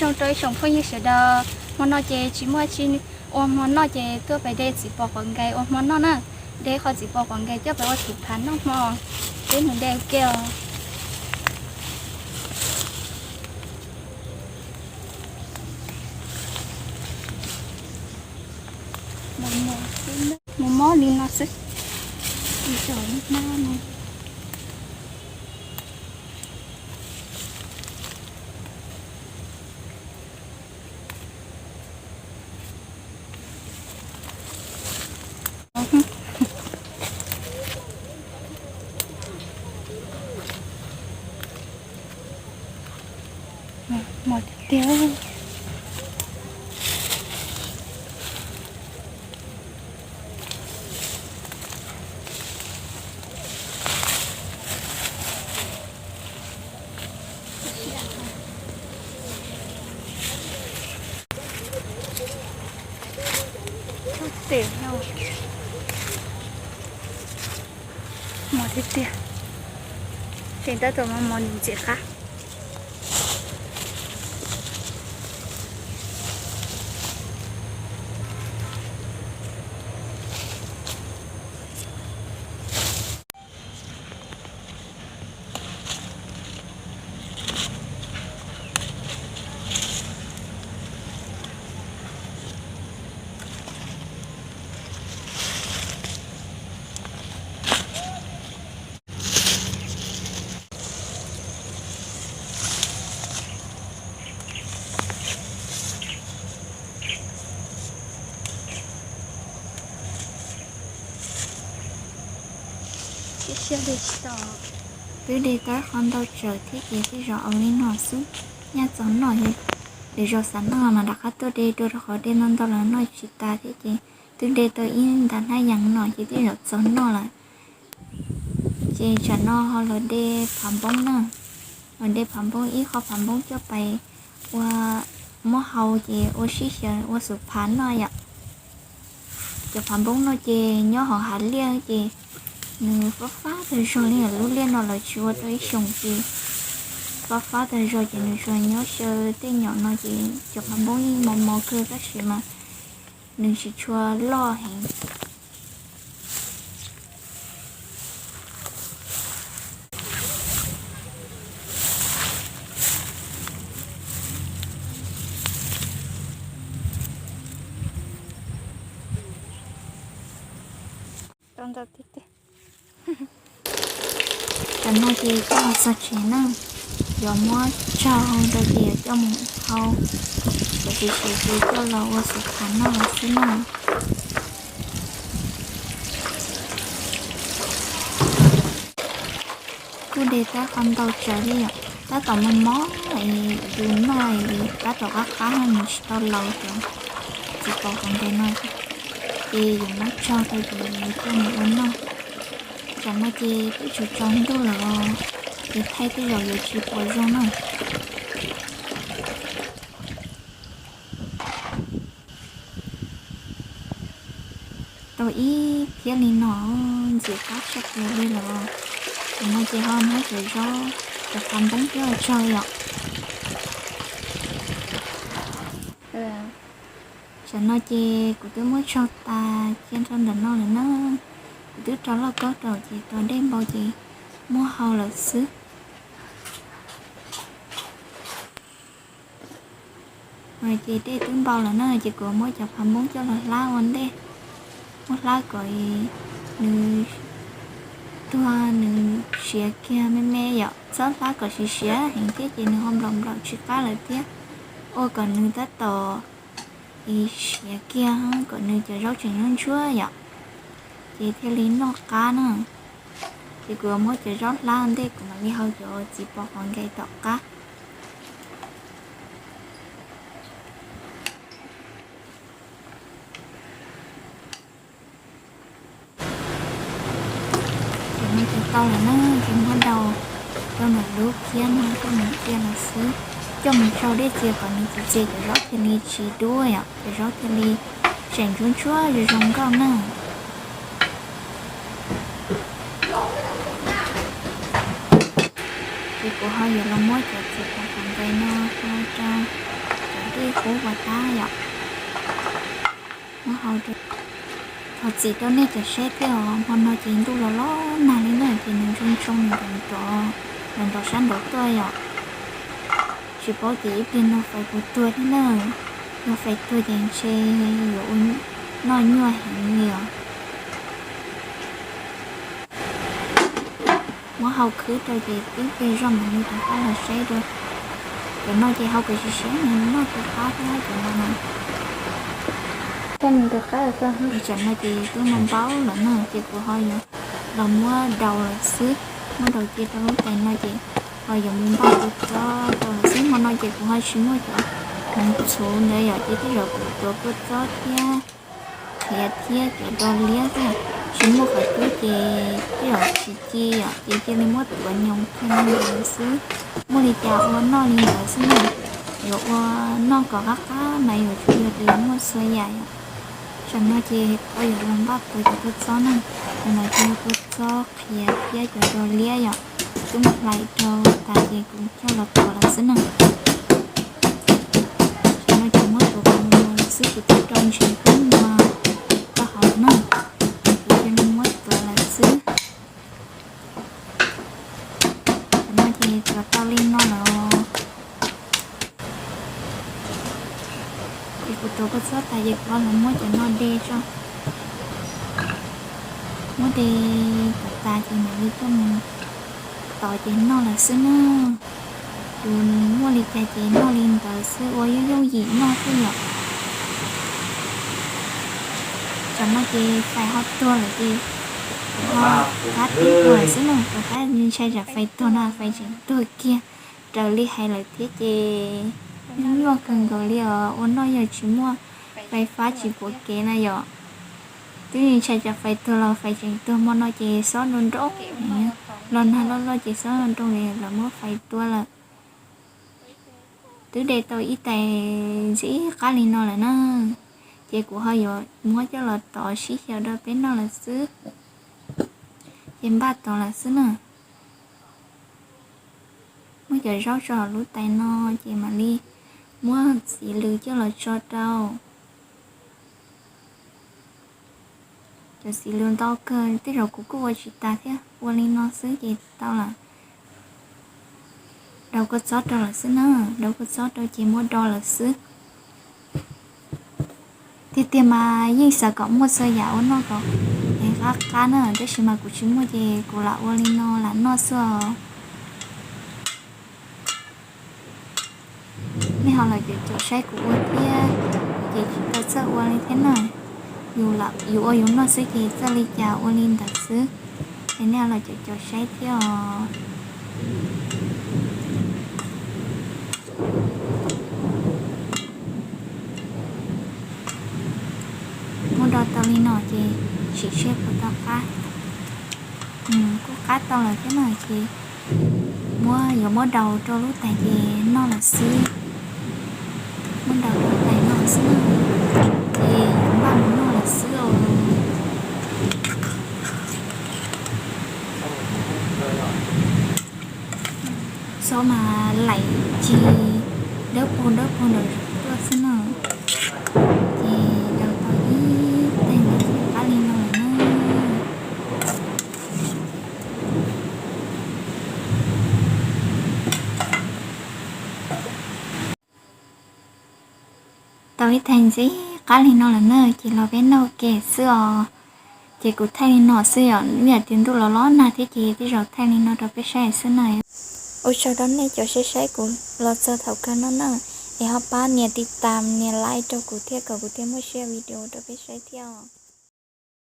Rau ib tsoom phooj ywg sawv daws, hmo no ces tsis muaj tsi ua hmo noj ces tuaj pem de txiv pos quav nkais ua hmo noj na. De qhov txiv pos quav nkais coj pem ua txiv phav noj hmo. Peb mus de ua ke os. Mus mob li no xwb. Mus tsom hnab no. Mos tiag tiag. Tes no, mos tiag tiag. Tseem tab tom mos mos ntxim qab. Siab siab de tsis tau. Twb de tau qhov ntau tsawg thiab ces tej zaum ua li no xwb. Nyaj txog noj, lwm zaus xav noj mas rov qab tuaj de dua rau qhov de ntau ntau los noj tsis tas thiab ces twb de tau ib nta hnab yees no ces tej zaum txog noj lawm. Ces tsam no ho los de phav npoob na, los de phav npoob ib qho phav npoob coj pais ua muab hau ces ua sib xyaw ua xub phav noj yom. Cov phav npoob no ces nyob hauv hav liaj ces nws fab fab tag zog li, lub liaj no lawv tsis ua rau ib xyoos ces fab fab tag zog ces nws tsuas nyob xyaw tej nyom no ces cov phav npoob yeej mos mos kawg tab sis mas nws tsis tshua loj heev. Tam no ces coj los txog tsev na, yuav muab tsau rau ces yuav coj mus hau, cov siav siav ces coj los ua xub phav noj los xwb na. Kuj de tab qhov ntau tsawg li yom, tab tom mos mos es yus noj es tab tom qab qab no nws tsis tau laus cov txiv pos quav nkais no, ces yuav muab tsau rau ces yuav coj mus ua noj. Tsam no ces twb tsaus ntuj lawm, ces thaij tej zaum yuav tsis pom zoo na. Tau ib phiab li no, ntxim qab tshaj plaws li lawm. Tam no ces ho muab cov zaub, cov phav npoob coj los tsau yom. Tam no ces kuv twb muab tsau tas cia rau ntawm no lawm na. Kuv twb rau lauj kaub rau ces tos dej npau ces muab hau lawm xwb. Ces dej twb npau lawm na ces kuv muab cov phav npoob coj los hlab ua ntej. Muab hlab kom nws tuag nws siav kiag me me yom, txhob hlab kom siav siav heev thiab ces nws ho nplaum nplaum tsis qab lawm thiab. Ua kom nws tab tom siav kiag kom nws cov zaub tseem ntsuab ntsuab yom, ces thiaj li noj qab na. Ces kuv muab cov zaub hlab ntej kuv mam li hau cov txiv pos quav nkais tom qab. Tam no ces tau lawm na, ces muab daus rau ntawm lub phiab no coj mus cia los xwb. Coj mus tsau dej txias kom nws txias txias cov zaub thiaj li tsis dub yom, cov zaub thiaj li tseem ntsuab ntsuab zoo zoo nkauj na. Ces kuv ho yuav los muab cov txiv pos quav nkais no hau rau Ib qub ua tag yom. Muab hau rau, thov txim rau nej cov saib thiab os, hmo no ces ntuj los los nag li na ces nws ntsoo ntsoo nws nrov nrov, nrov nrov sab nraud tuaj yom. Tsis paub tias ib pliag no fais puas tuag thiab na, yog fais tuag ces ntshe yuav ua noj nyuaj heev li os. Muab hau khwb rau ces tib pliag zoj mam li rov qab los saib dua. Cov no ces hau kom siav siav, nws noj rau qab thiab cov no na. Tam no ces twb muab npau lawm na ces kuv ho yuav los muab daus lawm xwb. Muab daus cia rau lub tais no ces ho yuav mus npaj kua txob rau lawm xwb. Hmo no ces kuv ho tsis muaj cov hmoov txhuv ntawd yom, ces tej zaum kuv tuav kua txob thiab qhiav thiab cov do liab xwb. Tsis muaj qhov cub ces tej zaum tsis ci yom, ces cia li muab tuav nyoos kiag li ntawd xwb. Muaj li cas ua noj li ntawd xwb na, yuav ua noj kom qab qab mas yuav tsum yog tias yuav muaj txhua yam yom. Tam no ces kuv yuav los npaj tuav cov kua txob na, cov no ces yog kua txob qhiav thiab cov do liab yom. Twb muab hlais rau tas ces kuv coj los tuav lawm xwb na. Tam no ces muab tuav kom nws xwb, kuv twb rau ntsev kub nua rau hauv na, ces kuv cia li muab tuav lawm xwb. Tam no ces tuav tau li no lawm. Ces kuv tuav kua txob tas ces kuv ho los muab cov no de tso. Muab de kom tas ces mam li coj mus tov ces noj lawm xwb na. Yus muaj li cas ces noj li ntawd xwb, ua yooj yooj yim noj xwb yom. Tam no ces fais ho tuag lawm ces kuv ho rov qab tib tuag lawm xwb na, rov qab ntshai tsam fais tuag no fais tseem tuag kiag raws li hais lawm thiab ces nyuaj kawg nkaus li os, ua noj yog tsis muaj fais fab tsis puav kev na yom. Twb ntshai tsam fais tuag los fais tseem tuag, hmo no ces xob nroo nroo, los nag loj loj ces xob nroo nroo li lawv muab fais tua lawm. Twb de tau ib tais ntxim qab li no lawm na, ces kuv ho yuav muab coj los tov sib xyaw rau peb noj lawm xwb. Ces npaj tov lawm xwb na. Muab cov zaub tso hauv lub tais no, ces mam li muab txiv lws coj los tso rau. Cov txiv lws ntau kawg, tej zaum kuv kuj ua tsis tas thiab, ua li no xwb ces tau lawm. Daus kua txob rau lawm xwb na, daus kua txob rau ces muab do lawm xwb. Tiag tiag mas yeej xav kom muaj txhua yam ua noj kom qab qab na, tab sis mas kuv tsis muaj ces kuv lam ua li no lam noj xwb os. Nej ho los caum caum saib kuv ua thiab, ces tsis tau txawj ua li thiab na. Yus ua yus noj xwb ces txawj li cas ua li ntawd xwb. Es nej ho los caum caum saib thiab os. Muab do tau li no ces sim seb puas tau qab. Kuj qab tau lawm thiab na ces muab, yuav muab daus rau lub tais ces noj lawm xwb. Muab daus rau tais noj xwb, ces yuav npaj mus noj lawm xwb os. Xob mas laim cig dawb paug dawb paug nraum zoov tuaj xwb na. Ces daus tau ib tais ntawd qab li no lawm na. Tau ib tais ntxim qab li no lawm na, ces los peb noj ua ke xwb os. Ces kuv thaij li no xwb yom, vim tias ntuj los los nag thiab ces tej zaum thaij li no rau peb saib xwb na. Ua tsaug rau nej cov saib saib kuv los txog thaum kawg no na, es ho pab nias tiv tam nias like rau kuv thiab kom kuv thiaj muaj siab video rau peb saib thiab os.